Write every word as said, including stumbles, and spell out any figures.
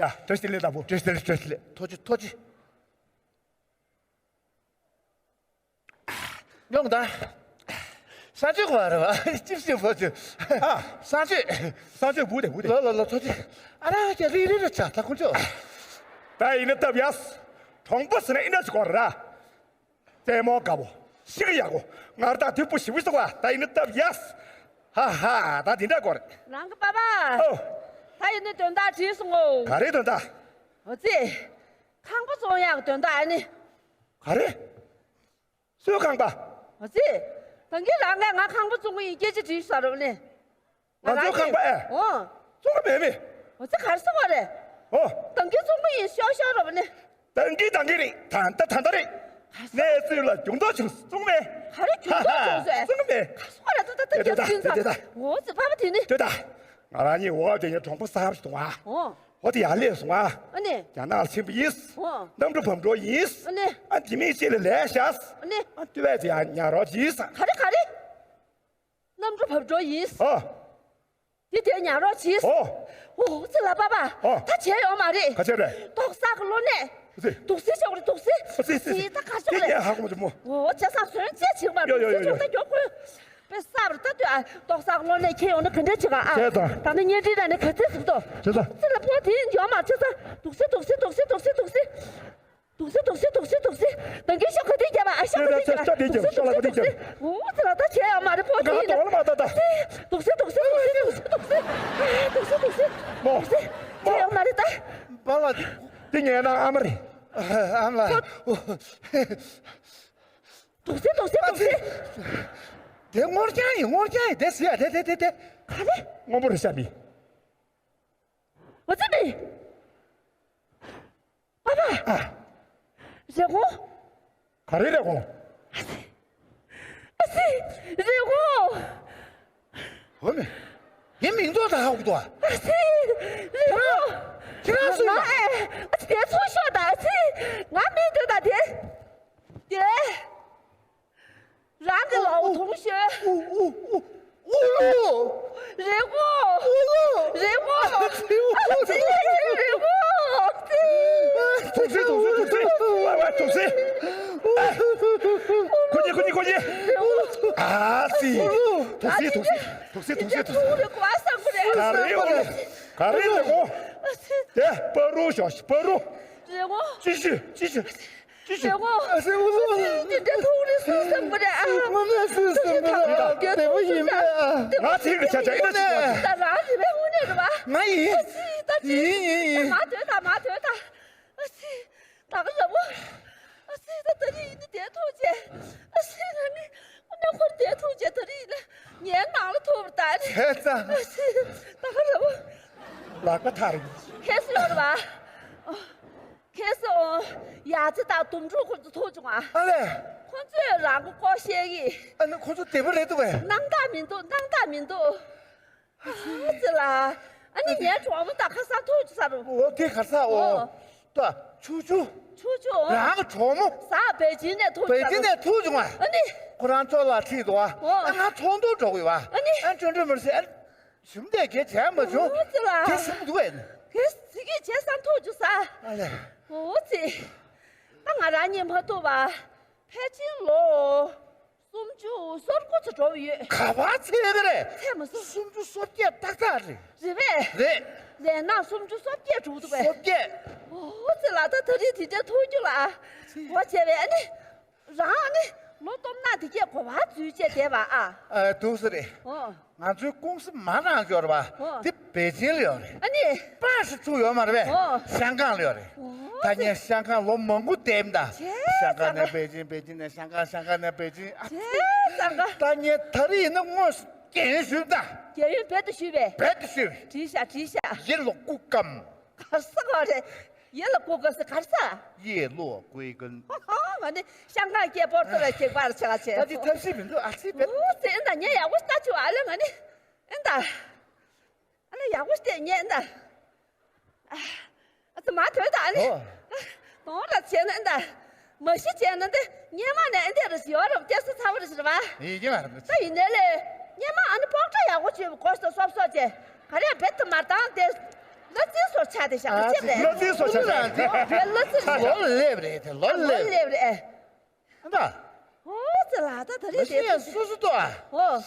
ཡ། བཀྲ་ཤིས་བདེ་ལེགས་དང་པོ། བཀྲ་ཤིས་བདེ་ལེགས། བཀྲ་ཤིས་བདེ་ལེགས། ཐུགས་རྗེ་ཆེ། ཐུགས་རྗེ་ཆེ། མྱོང་ད། ས་ཆོད་གོ་ར་བ། ཅིབ་ཅིབ་ཕོ་ཅིབ། ཨ། ས་ཆོད། ས་ཆོད་བུ་དེ་བུ་དེ། ལོ་ལོ་ལོ། ཐུགས་རྗེ་ཆེ། ཨ་ར་ཀྱ་རི་རི་རི་ཆ་ད་ཁོང་ཆོ། ད་ཡིན་ན་སྟབས་ཡག །གྲོང་པ་ཟེར་ན་ཨི་འདྲ་ཞིག་གོ་ར། རྩེད་མོ་དགའ་བོ། ཤི་གི་ཡག་གོ། ངར་ད་དུས་པོ་ཞིག་བུ་སོག་བ། ད་ཡིན་ན་སྟབས་ཡག་ཧ་ཧ། ད་དེ་འདྲ་གོ་རེད། རང་གི་པ་པ། ཨོ། ད་ཡིན་ན་དོན་དག་དྲིས་སོང་ངོ་། ག་རེ་དོན་དག །ཨོ་ཙི། ཁང་པ་བཙོང་ཡག་གི་དོན་དག་ཨ་ནི། ག་རེ། སུའི་ཁང་པ། ཨོ་ཙི། ད་གིན་རང་གིས་ང་ཁང་པ་བཙོང་གི་ཡིན་སྐད་ཆ་དྲིས་ཤག་རོགས་ནས། ང་ཚོའི་ཁང་པ་ཨེ། ཨོ། བཙོང་གི་མེད་མེད། ཨོ་ཙི་ག་རེ་ཟེར་བ་རེད། ཨོ། ད་གིན་བཙོང་གི་ཡིན་ཤོག་ཤོག་རོགས་ནས། ད་གིན་ད་གིན་རེད། ད་ད་ད་ད་རེད། གནས་ཚུལ་ལ་འགྱུར་ལྡོག་བྱུང་སོང་། བཙོང་མེད། ག་རེ་འགྱུར་ལྡོག་བྱུང་སོང་། བཙོང་མེད། ག་རེ་ཟེར་བ་རེད། ད་ད་ད་དེ་ད་དེ་ད་ད། ཨོ་ཙི་པ་པ་དེ་ནི། དེ་ད། ང་རང་གཉིས་འོ་དེ་ཉིད་གྲོང་པ་གསར་ཞིག་འདུག་ཨ། ཨོ། འོ་དེ་ཡར་སླེབས་སོང་ཨ། ཨ་ནི། རྒྱ་ནག་ལ་ཕྱིན་པ་ཡིན། ཨོ། གནམ་གྲུ་བབས་འགྲོ་ཡིན། ཨ་ནི། ཨ་དེ་མིན་ཅིག་ལ་ལས་བཞག་ཨ་ནི། ཨ་ལྟོ་བས་དེ་ཡར་ཉལ་རོགས་གྱིས། ག་རེ་ག་རེ། གནམ་གྲུ་བབས་འགྲོ་ཡིན། ཨོ། དེ་དེར་ཉལ་རོགས་གྱིས། ཨོ། ཨོ་ཙི་ལ་པ་པ། ཨོ། ད་བྱས་ཡོད་མ་རེད། ག་བྱས་རེད། ཏོག་ཙམ་གློ་ནད། ཨོ་ཙི། དུག་སེལ་ཤོག་རེད་དུག་སེལ། ཨོ་ཙི་ཙི། ཙི་ད་ག་ཤོག་རེད། དེ་ངས་ཧ་གོ་མ་ཐུབ་མོ། ཨོ་བྱས་ཙང་ཟོན་ཅེས་བྱེད་པ་ཡོ་ཡོ་ཡོ་ཡོ། ད་མགྱོགས་ཁོ། པེ་སབ་རེད་ད་ལྟོས་ཨ། ཏོག་ཙམ་གློ་ནད་ཁྱེར་ཡོང་ན་ག་འདྲ་བྱེད་ག་ཨ། བྱས་ཙང་། ད་ནི་བརྙན་འཕྲིན་ནང་ནས་ག་ཚོད་ཟིག་ཏོ། བྱས་ཙང་། ཙི་ལ་པོ་དེ་འཇོག་མ་བྱས་ཙང་དུག་སེལ་དུག་སེལ་དུག་སེལ་དུག་སེལ་དུག་སེལ། དུག་སེ་དུག་སེ་དུག་སེ་དུག་སེ། ད་གིན་ཤོག་ག་དེ་རྒྱབ་ཨ། ཤོག་ག་དེ་རྒྱབ། ཤོག་དེ་རྒྱབ། ཤོག་ལ་ག་དེ་རྒྱབ། འོ་ཙི་ལ་ད་བྱས་ཡོད་མ་རེད་པོ་དེ་ཡིན་ན། ང་ལ་མ་ད་ད། དུག་སེ་དུག་སེ་དུག་སེ་དུག་སེ་དུག་སེ། མོ། དུག་སེ། བྱས་ཡོད་མ་རེད་ད། བ་ལ་དེ་ངའི་ནང་ཨ་མ་རེད། ཨ་མ་ལ། དུག་སེ་དུག་སེ་དུག་སེ། དེ་སྔོ་རྐྱང་ཡིན་སྔོ་རྐྱང་ཡིན་དེ་ཟེར་ཡ་དེ་དེ་དེ་དེ། ག་རེ། སྔོན་པོ་རེད་ཤག་མི། འོ་ཙི་མི། པ་པ། ཨ། རེ་སྒོང་། ག་རེ་རེ་སྒོང་། ཨ་ཙི། རེ་སྒོང་། འོ་མི། ངའི་མིང་ཐོག་ད་ཧ་གོ་འདུག་ཨ། ཨ་ཙི། རེ་སྒོང་། ཁྱེད་རང་སུ་ཡིན་ན། ཨ་ཙི་དེ་ཚོ་ཤོག་ད་ཨ་ཙི། ང་མིང་དེ་ད་དེ། དེ། རང་གི་ལོ་ཐུང་ཤོས། ཨུ་ཨུ་ཨུ་ཨུ་ལུ། རེ་སྒོང་། ཨུ་ལུ། རེ་སྒོང་། ཨུ་ལུ། ཨ་ཙི། རེ་སྒོང་། ཨ་ཙི། དུག་སེལ་དུག་སེལ་དུག་སེལ། ཝ་ཝ་དུག་སེལ། ཁོ་གཉིས་ཁོ་གཉིས་ཁོ་གཉིས། རེ་སྒོང་། ཨ་ཙི། དུག་སེལ་དུག་སེལ་དུག་སེལ་དུག་སེལ་དུག་སེལ། ག་རེ་ཨུ་ལུ། ག་རེ་ཨུ་ལུ། ག་རེ་རེ་སྒོང་། དེ་པ་རུ་ཤོག་པ་རུ། རེ་སྒོང་། ཅི་ཞུ་ཅི་ཞུ། ཅི་ཞིག་ཨ་ཙི། འོ་ལོ། འདི་འདྲ་ཐུག་རེ་སུ་བསམ་པ་རེད་ཨ། དངོས་གནས་སུ་བསམ་པ་རེད་ཨ། བདེ་པོ་ཡིན་པས་ཨ། ང་ཚིག་རེ་ཆ་ཆ་ཡིན་ན་ཅི་ཡོད། ད་རང་རེད་པས་དངོས་གནས་རེད་པ། ང་ཡིན། ཨ་ཙི་ད་ཅི། ཡིན་ཡིན་ཡིན། མ་སྡོད་ད་མ་སྡོད་ད། ཨ་ཙི། ད་ག་རེད་པ། ཨ་ཙི་ད་ད་རེས་ཡིན་ན་དེ་ཐུག་བྱས། ཨ་ཙི་ང་ནི་ཨ་ནི་ཁོར་དེ་ཐུག་བྱས་ད་རེས་ཡིན་ན་ངའི་ནང་ལ་ཐུག་པ་ད་རེད། བྱས་ཙང་། ཨ་ཙི་ད་ག་རེད་པ། ལག་པ་ཐག་རིང་། ཁྱེད་སུ་ཡོད་རེད་པ། ཁྱེད་ཚོ་ཡ་ཙི་དང་དུམ་གྲུ་ཁོ་ཚོ་ཐུག་བྱུང་ཨ། ཨ་ལས། ཁོ་ཚོས་རང་མགོ་སྐོར་བཤད་ཀྱི། ཨ་ནི་ཁོ་ཚོ་བདེ་པོ་རེད་འདུག་པས། སྣང་དག་མི་འདུག་སྣང་དག་མི་འདུག་ཨ་ཙི་ལ། ཨ་ནི་ངའི་གྲོགས་མོ་དང་ཁ་སང་ཐུག་བྱུང་ས་རུ། འོ་དེ་ག་ས་འོ། ཨོ། ད་ཆུ་ཆུ། ཆུ་ཆུ་འོ། རང་གི་གྲོགས་མོ། ས་པེ་ཅིན་ནས་ཐུག་བྱུང་ས་རུ། པེ་ཅིན་ནས་ཐུག་བྱུང་ཨ། ཨ་ནི། ཁོ་རང་ཚོ་ལ་ཁྲིད་འདུག་ཨ། ཨོ། ཨ་ང་ཚོགས་འདུ་འགྲོ་དགོས་པ། ཨ་ནི། ཨ་ཅོ་འགྲོ་མི་སྲིད་ཨ། ཞུམ་བསྡད་གལ་ཆེ་མ་བྱུང་། འོ་ཙི་ལ། དེ་སུ་འདུག་ཨེ། དེ་ཟི་གི་བྱས་ཙང་ཐུག་རྒྱུ་ས། ཨ་ལས། འོ་ཙི། ད་ང་རང་གཉིས་མ་ཐུག་པ། ཕལ་ཆེར་ལོ། སུམ་ཅུ་སོ་དགུ་ཙམ་འགྲོ་ཡོད། ག་པར་ཚད་གི་རེད། ཚད་མ་སོང་། སུམ་ཅུ་སོ་བརྒྱད་ཏག་ཏག་རེད། རེད་པས། རེད། ལས་ན་སུམ་ཅུ་སོ་བརྒྱད་འགྲོ་འདུག་པས། སོ་བརྒྱད། འོ་ཙི་ལ་ད་ད་རེས་དེ་འདྲ་ཐུག་རྒྱུ་ལ། ཙི། འོ་བྱས་པས་ཨ་ནི། རང་ནི་ལོ་སྟོབས་ན་དེ་གས་གོ་བ་འཛུལ་བྱས་བསྡད་པ་ཨ། ཨ་འདུག་སེ་རེད། ཨོ། ང་ཚོའི་ཀུང་སི་མ་རང་ཡོད་རེད་པ། ཨོ། དེ་པེ་ཅིན་ལ་ཡོད་རེད། ཨ་ནི། པ་ཞིག་ཚུགས་ཡོད་མ་རེད་པས། ཨོ། ཤང་ཀང་ལ་ཡོད་རེད། ཨོ། ད་ངས་ཤང་ཀང་ལོ་མང་པོ་བསྡད་ད། ཤང་ཀང་ནས་པེ་ཅིན་པེ་ཅིན་ནས་ཤང་ཀང་ཤང་ཀང་ནས་པེ་ཅིན་ཨ། ད་ངས་ད་རེས་ཡིན་ན་དངོས་སུ་རྒན་ཡོལ་ཞུས་ད། རྒན་ཡོལ་རྦད་དེ་ཞུས་པས། རྦད་དེ་ཞུས། བྲིས་ཤག་བྲིས་ཤག་ཡེ་ལོ་ཀུ་ཀམ། གར་ས་ག་རེ། ཡེ་ལོ་ཀུ་ཀམ་ཟེར་གར་ས། ཡེ་ལོ་ཀུ་ཀམ། ང་ནི་ཤང་ཀང་སྐད་པོར་ཏོ་ལ་ཁྱད་པར་ཆེ་བ་ཆེ། ད་ཅི་ཐབས་ཤེས་མི་འདུག་ཨ་ཙི་བེ། འོ་ཙི་ཨེ་ད་ངས་ཡག་པོ་ལྟ་ཆུ་ཨ་ལེ་ང་ནི། ཨེ་ད། ཨ་ལེ་ཡག་པོ་བལྟས་ངས་ཨེ་ད། ཨ་ཙི་མ་དོན་ད་ཨ་ལེ། ཨོ། དོན་ལ་བྱས་ན་ཨེ་ད། མ་གཞི་བྱས་ན་འདི་སྔོན་མ་ནས་ཨེ་འདི་རུ་ཡོད་རུ་སྐྱེ་ས་ཚ་བོ་རུ་ཟེར་བ། ཡིན་གྱི་མ་རེད། ད་ཡིན་ནའི་ལེ། སྔོན་མ་ཨ་ནི་པོག་ཁྲ་ཡག་པོ་བྱོས་པའི་གོ་ས་སོབ་སོབ་བྱས། ག་རེ་བེད་དུ་མ་བཏང་སྟེ། ལ་རྩེ་སོར་ཆ་དེ་ཤ་ཆེ་དེ། ལ་རྩེ་སོར་ཆ་དེ། ལ་རྩེ་སོར། ལོ་ལེབ་རེད་དེ། ལོ་ལེབ་རེད། ལོ་ལེབ་རེད། ཨ་ད། ཨོ་ཙི་ལ་ད་ད་རེད་དེ། སོ་སོ་ཏོ་ཨ། ཨོ།